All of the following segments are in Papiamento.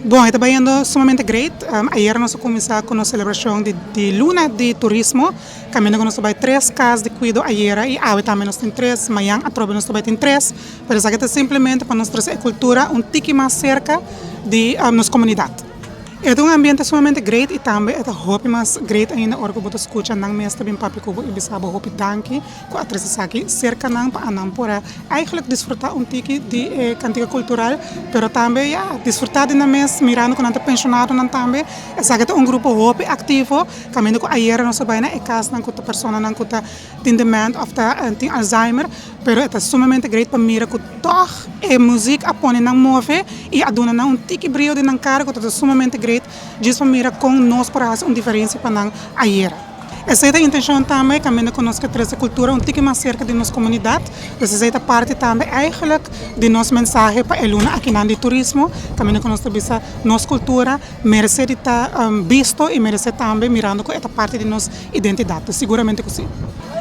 Bon, e ta bayendo sumamente great. Ayera nos a cuminsa cu nos celebracion di di luna di turismo, caminda cu nos ta bay tres cas di cuido ayera y awe tambe nos tin tres, mañan atrobe nos ta bay tin tres, pero esaki ta simplemente pa nos trece e cultura un tiki mas cerca di nos comunidad. E ta un ambiente sumamente great y tambe e ta hopi mas great ainda ora cu bo ta scucha nan mes ta bin papia cu bo y bisa bo hopi danki cu a trece esaki cerca nan pa anan por a eigenlijk disfruta un tiki di e cantica cultural, pero tambe ya disfruta di nan mes mirando cu nan ta pensionadonan tambe. Esaki ta un grupo hopi activo caminda cu ayera nos a bay na e casnan cu ta personanan cu ta tin dement of ta tin Alzheimer, pero e ta sumamente great pa mira cu tog e muziek a pone nan move y a duna nan un tiki brio den nan cara cu ta sumamente great djis pa mira con nos por a haci un diferencia pa nan ayera. Esei ta intencion tambe caminda cu nos ke trece cultura un tiki mas cerca di nos comunidad. Dus esei ta parti tambe eigenlijk di nos mensahe pa e luna akinan di turismo, caminda cu nos ta bisa nos cultura merece di ta bisto y merece tambe mirando cu e ta parti di nos identidad. Dus siguramente cu si.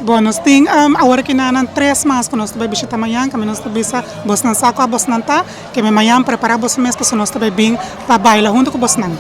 Bon, nos tin awor akinanan tres mas cu nos ta bay bishita mañan, caminda nos ta bisa bosnan sa cua bosnan ta, keme mañan prepara boso mes pasobra nos ta bay bin pa baila hunto cu bosnan.